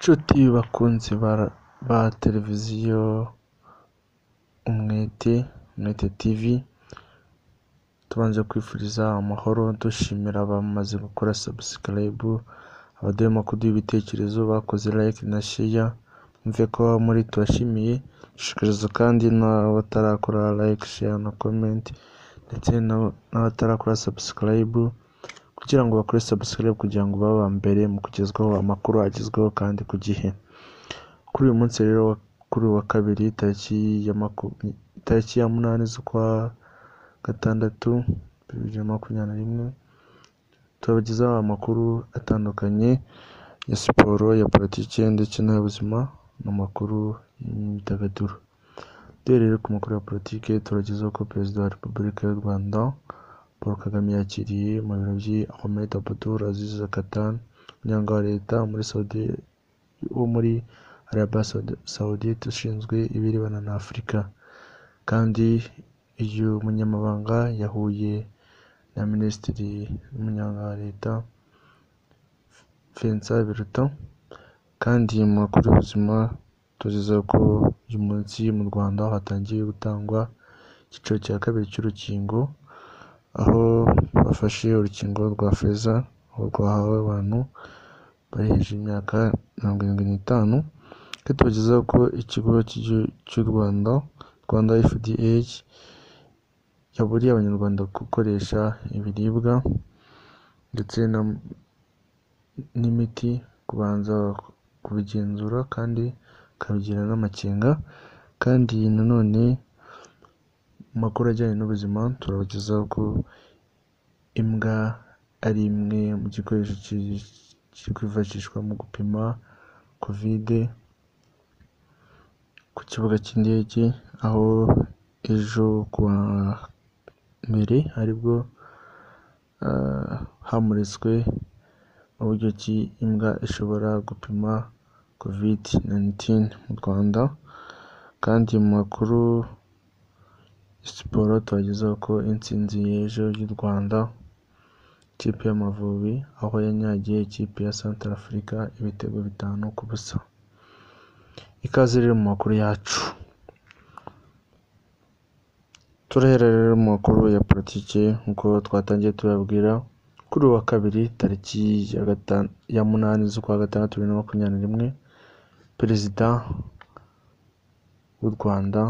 Nshuti bakunzi ba televiziyo Umwete, Umwete TV, tubanje kwifuriza amahoro, dushimira abamaze gukora subscribe, abadahwema kuduha ibitekerezo, bakoze like na share, mwumve ko muri tubashimiye. Dushishikariza kandi n'abatarakora like, share na comment, ndetse n'abatarakora subscribe kugira ngo bakore subscribe kugira ngo babe aba mbere mu kugezwaho amakuru agezweho kandi ku gihe. Kuri uyu munsi rero, kuri uyu wa kabiri, tariki ya 8 z'ukwa gatandatu 2021, turabagezaho amakuru atandukanye ya siporo, ya politiki ndetse n'ay'ubuzima n'amakuru y'imyidagaduro. Duhereye ku makuru ya politiki, turagezaho ko Perezida wa Repubulika y'u Rwanda Paul Kagame yakiriye mu biro bye Ahmed Abdul Aziz Katan, umunyamabanga wa leta muri Saudi wo muri Arabia Saudite ushinzwe ibirebana na Afurika. Kandi uyu munyamabanga yahuye na Minisitiri w'umunyamabanga wa leta Vincent Biruta. Kandi mu makuru y'ubuzima, tugezaho ko uyu munsi mu Rwanda hatangiye gutangwa icyiciro cya kabiri cy'urukingo, aho bafashe urukingo rwa Pfizer, aho rwahawe abantu bari hejuru y'imyaka 75. Kandi tubagezaho ko ikigo cy'u Rwanda, Rwanda FDA, yaburiye Abanyarwanda gukoresha ibiribwa ndetse n'imiti kubanza kubigenzura kandi bakabigira n'amakenga. Kandi nanone mu makuru ajyanye n'ubuzima, turabagezaho ko imbwa ari imwe mu gikoresho kiri kwifashishwa mu gupima Covid ku kibuga cy'indege, aho ejo kuwa mbere aribwo hamuritswe uburyo ki imbwa ishobora gupima Covid 19 mu Rwanda. Kandi mu makuru ya siporo, tubagezaho ko intsinzi y'ejo y'u Rwanda, ikipe y'Amavubi, aho yanyagiye ikipe ya Central Africa ibitego 5-0. Ikaze rero mu makuru yacu. Turahera rero mu makuru ya politiki nk'uko twatangiye tubabwira. Kuri uyu wa kabiri, tariki ya 8 z'ukwa gatandatu 2021, Perezida w'u Rwanda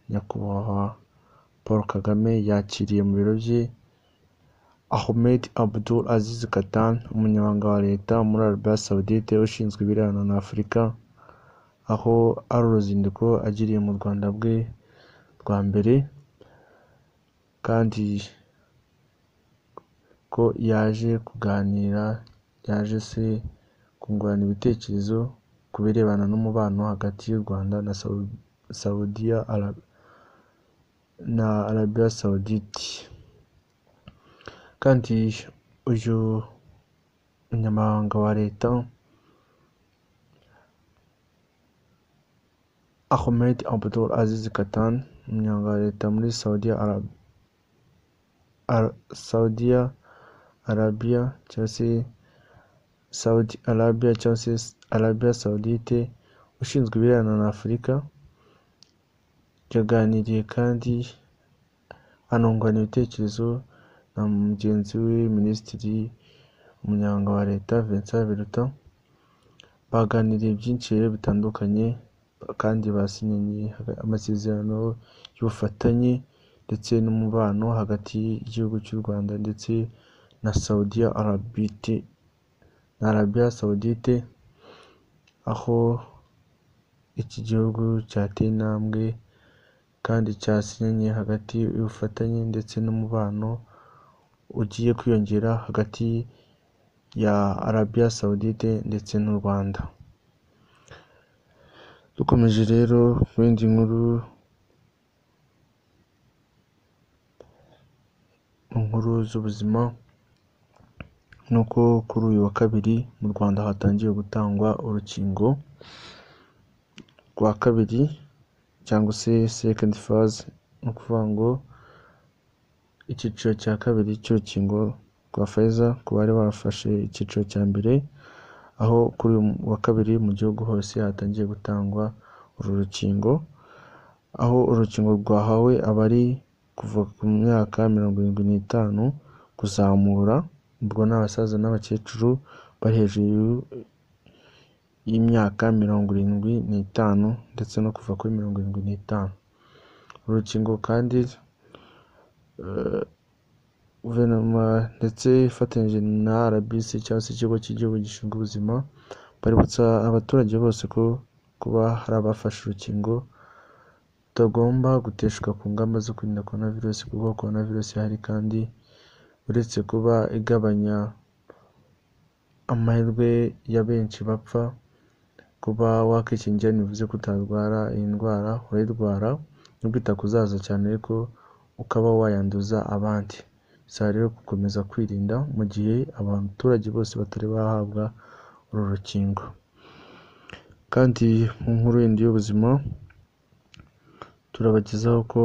Nyakubahwa Paul Kagame yakiriye mu biro bye Ahmed Abdul Aziz Katan, umunyamabanga wa leta muri Arabia Saudite ushinzwe ibirebana na Afurika, aho ari uruzinduko agiriye mu Rwanda bwe rwa mbere, kandi ko yaje kuganira, yaje se kungurana ibitekerezo ku birebana n'umubano hagati y'u Rwanda na Saudiya na Arabia Saudite. Kandi uyu munyamabanga wa leta Ahmed Abdul Aziz Katan, umunyamabanga wa leta muri Saudiya Arabia cyangwa se Saudi Arabia cyangwa se Arabia Saudite ushinzwe ibirebana na Afurika, yaganiriye kandi anungurana ibitekerezo na mugenzi we Minisitiri umunyamabanga wa leta Vincent Biruta. Baganiriye byinshi rero bitandukanye, kandi basinyanye amasezerano y'ubufatanye ndetse n'umubano hagati y'igihugu cy'u Rwanda ndetse na Saudiya na Arabia Saudite, aho iki gihugu cyateye intambwe kandi cyasinyanye hagati y'ubufatanye ndetse n'umubano ugiye kwiyongera hagati ya Arabia Saudite ndetse n'u Rwanda. Dukomeje rero ku yindi nkuru, mu nkuru z'ubuzima, ni uko kuri uyu wa kabiri mu Rwanda hatangiye gutangwa urukingo rwa kabiri cyangwa se second phase, ni ukuvuga ngo icyiciro cya kabiri cy'urukingo rwa Pfizer ku bari bafashe icyiciro cya mbere, aho kuri uyu wa kabiri mu gihugu hose hatangiye gutangwa uru rukingo, aho urukingo rwahawe abari kuva ku myaka 75 kuzamura, ubwo ni abasaza n'abakecuru bari hejuru y'imyaka 75 ndetse no kuva kuri 75. Urukingo kandi guverinoma ndetse ifatanyije na RBC cyangwa se ikigo cy'igihugu gishinzwe ubuzima, baributsa abaturage bose ko kuba hari abafashe urukingo tutagomba guteshuka ku ngamba zo kwirinda korona virusi, kuko korona virusi ihari kandi uretse kuba igabanya amahirwe ya benshi bapfa, kuba wakwikingira ntibivuze ko utarwara iyi ndwara, urayirwara nubwo itakuzahaza cyane ariko ukaba wayanduza abandi. Bisaba rero gukomeza kwirinda mu gihe abaturage bose batari bahabwa uru rukingo. Kandi mu nkuru yindi y'ubuzima turabagezaho ko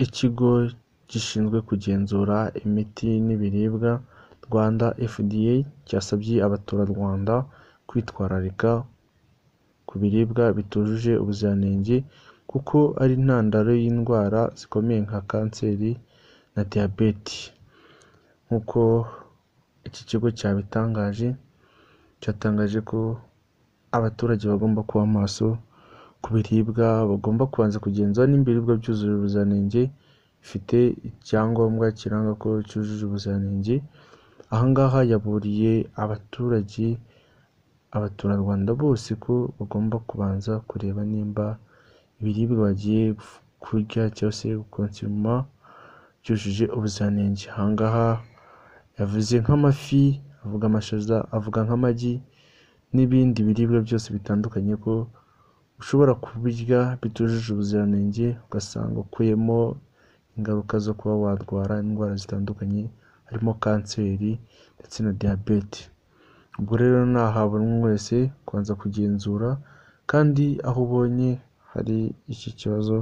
ikigo gishinzwe kugenzura imiti n'ibiribwa Rwanda FDA cyasabye abaturarwanda kwitwararika ku biribwa bitujuje ubuziranenge, kuko ari intandaro y'indwara zikomeye nka kanseri na diyabete. Nk'uko iki kigo cyabitangaje, cyatangaje ko abaturage bagomba kuba maso ku biribwa, bagomba kubanza kugenzura nimba ibiribwa byujuje ubuziranenge, bifite icyangombwa kiranga ko cyujuje ubuziranenge. Aha ngaha yaburiye abaturage, abaturarwanda bose ko bagomba kubanza kureba nimba ibiribwa bagiye kurya cyangwa se gukonsoma byujuje ubuziranenge. Aha ngaha yavuze nk'amafi, avuga amashaza, avuga nk'amagi n'ibindi biribwa byose bitandukanye ko ushobora kubirya bitujuje ubuziranenge ugasanga ukuyemo ingaruka zo kuba warwara indwara zitandukanye harimo kanseri ndetse na diyabete. Ubwo rero naha buri umwe wese kubanza kugenzura, kandi aho ubonye hari iki kibazo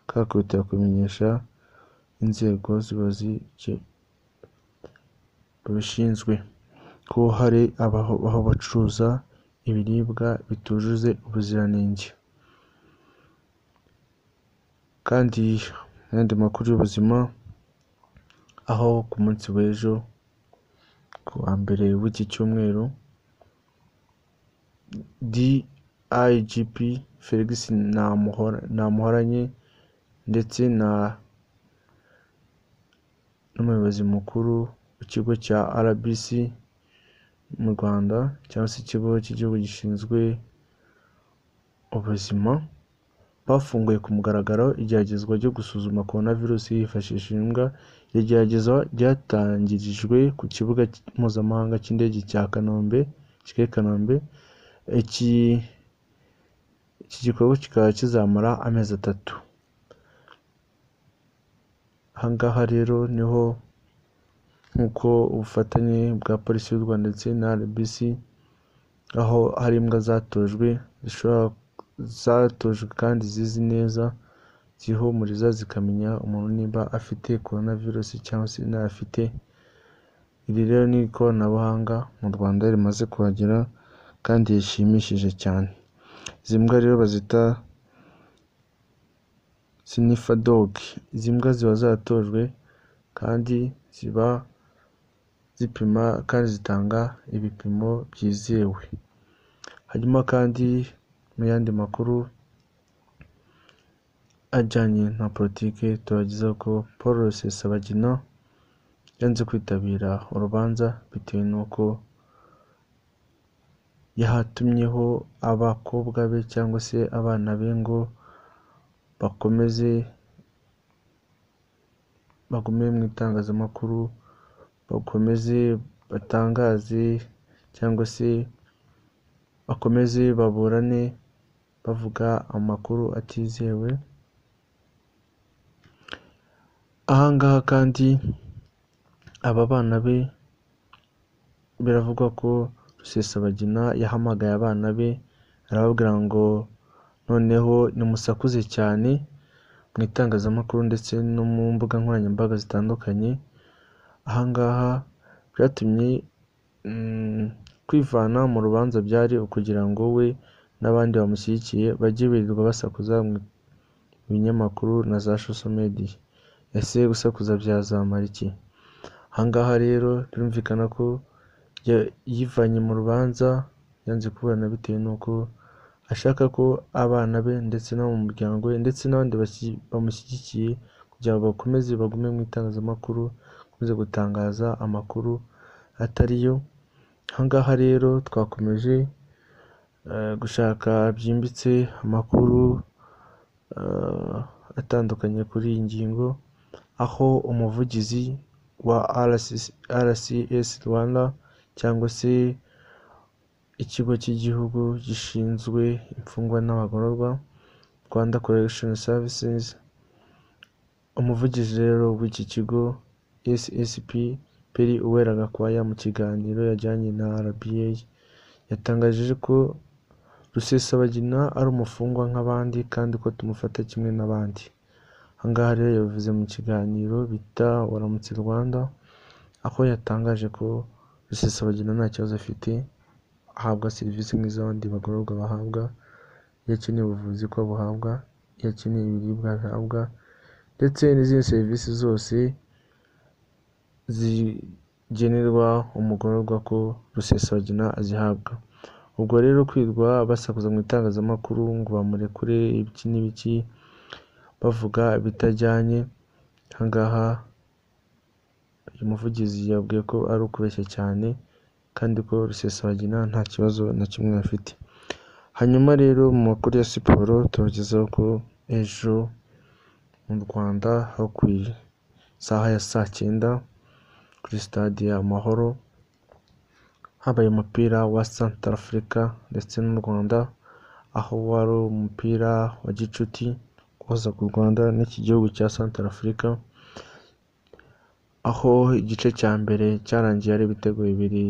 kakihutira kubimenyesha inzego babishinzwe ko hari aho bacuruza ibiribwa bitujuje ubuziranenge. Kandi mu yandi makuru y'ubuzima, aho ku munsi w'ejo ku wa mbere w'iki cyumweru, DIGP Felix Namuhoranye ndetse n'umuyobozi mukuru w'ikigo cya RBC mu Rwanda cyangwa se ikigo cy'igihugu gishinzwe ubuzima, bafunguye ku mugaragaro igeragezwa ryo gusuzuma korona virusi hifashishijwe imbwa. Iri geragezwa ryatangirijwe ku kibuga mpuzamahanga cy'indege cya Kanombe, Kigali Kanombe. Iki gikorwa kikaba kizamara amezi 3. Aha ngaha rero niho nk'uko ubufatanye bwa polisi y'u Rwanda ndetse na RBC, aho hari imbwa zatojwe zatojwe kandi zizi neza, zihumuriza zikamenya umuntu niba afite korona virusi cyangwa se ntayafite. Iri rero ni ikoranabuhanga mu Rwanda rimaze kuhagera kandi rishimishije cyane. Izi mbwa rero bazita sinifa dogi. Izi mbwa ziba zatojwe kandi ziba zipima kandi zitanga ibipimo byizewe. Hanyuma kandi mu yandi makuru ajyanye na politiki, turabagezaho ko Paul Rusesabagina yanze kwitabira urubanza bitewe n'uko yahatumyeho abakobwa be cyangwa se abana be ngo bakomeze bagume mu itangazamakuru, bakomeze batangaze cyangwa se bakomeze baburane bavuga amakuru atizewe. Aha ngaha kandi aba bana be biravugwa ko Rusesabagina yahamagaye abana be arababwira ngo noneho nimusakuze cyane mu itangazamakuru ndetse no mu mbuga nkoranyambaga zitandukanye. Aha ngaha byatumye Kwivana mu rubanza byari ukugira ngo we n'abandi bamushyigikiye bajye birirwa basakuza mu binyamakuru na za social media. Ese gusakuza byazamara iki? Ahangaha rero birumvikana ko yivanye mu rubanza, yanze kuburana bitewe n'uko ashaka ko abana be ndetse n'abo mu muryango we ndetse n'abandi bamushyigikiye kugira ngo bakomeze bagume mu itangazamakuru, bakomeze gutangaza amakuru atari yo. Ahangaha rero twakomeje gushaka byimbitse amakuru atandukanye kuri iyi ngingo, aho umuvugizi wa RCS Rwanda cyangwa se ikigo cy'igihugu gishinzwe imfungwa n'abagororwa, Rwanda Correction Services, umuvugizi rero w'iki kigo SSP Peri Uwera Gakwaya, mu kiganiro yajyanye na RBA yatangaje ko Rusesabagina ari umufungwa nk'abandi kandi ko tumufata kimwe n'abandi. Ahangaha rero yabivuze mu kiganiro bita Waramutse Rwanda, aho yatangaje ko Rusesabagina nta kibazo afite, ahabwa serivisi nk'iz'abandi bagororwa bahabwa, iyo akeneye ubuvuzi ko abuhabwa, iyo akeneye ibiribwa abihabwa, ndetse n'izindi serivisi zose zigenerwa umugororwa ko Rusesabagina azihabwa. Ubwo rero kwirwa basakuza mu itangazamakuru ngo bamurekure ibiki n'ibiki, bavuga ibitajyanye, ahangaha uyu muvugizi yabwiye ko ari ukubeshya cyane kandi ko Rusesabagina nta kibazo na kimwe afite. Hanyuma rero mu makuru ya siporo tubagezaho ko ejo mu Rwanda aho ku isaha ya saa cyenda kuri stade Amahoro habaye umupira wa Centrafrica ndetse n'u Rwanda, aho wari umupira wa gicuti uhuzaga u Rwanda n'iki gihugu cya Centrafrica, aho igice cya mbere cyarangiye ari ibitego bibiri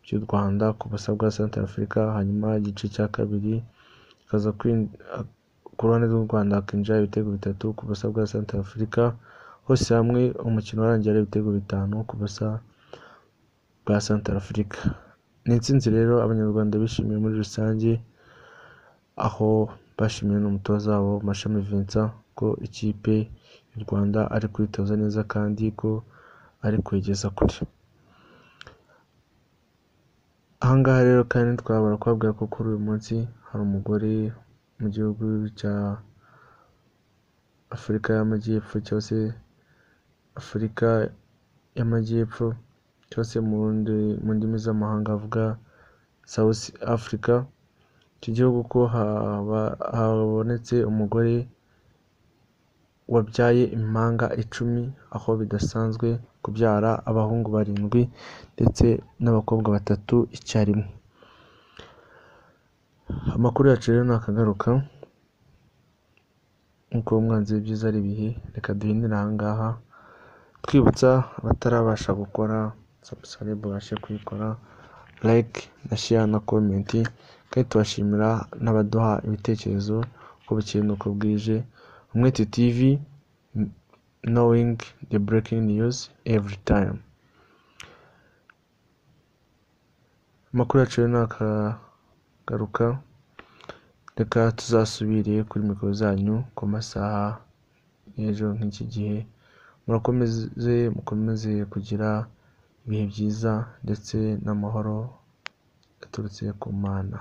by'u Rwanda ku busa bwa Centrafrica, hanyuma igice cya kabiri kikaza ku ruhande rw'u Rwanda hakinjira ibitego 3 ku busa bwa Centrafrica, hose hamwe umukino warangiye ari ibitego 5 ku busa bwa Centrafrica. Ni intsinzi rero Abanyarwanda bishimiye muri rusange, aho bashimiye n'umutoza wabo Mashami Vincent ko ikipe y'u Rwanda ari kuyitoza neza kandi ko ari kuyigeza kure. Ahangaha rero kandi twabura kubabwira ko kuri uyu munsi hari umugore mu gihugu cya Afurika y'Amajyepfo cyangwa se Afurika y'Amajyepfo cyangwa se mu ndimi z'amahanga avuga South Africa, iki gihugu ko habonetse umugore wabyaye impanga 10, aho bidasanzwe kubyara abahungu 7 ndetse n'abakobwa 3 icyarimwe. Amakuru yacu rero nakagaruka, nk'uko umwanzi w'ibyiza ari ibihe, reka duhinire ahangaha twibutsa abatarabasha gukora subscribe babashe kuyikora, like na share na comment, kandi tubashimira n'abaduha ibitekerezo uko bukeye n'uko bwije. Umwete TV, knowing the breaking news every time. Amakuru yacu rero nakagaruka, reka tuzasubire kuri mikoro zanyu ku masaha y'ejo nk'iki gihe. Murakomeze, mukomeze kugira ibihe byiza ndetse n'amahoro aturutse ku Mana.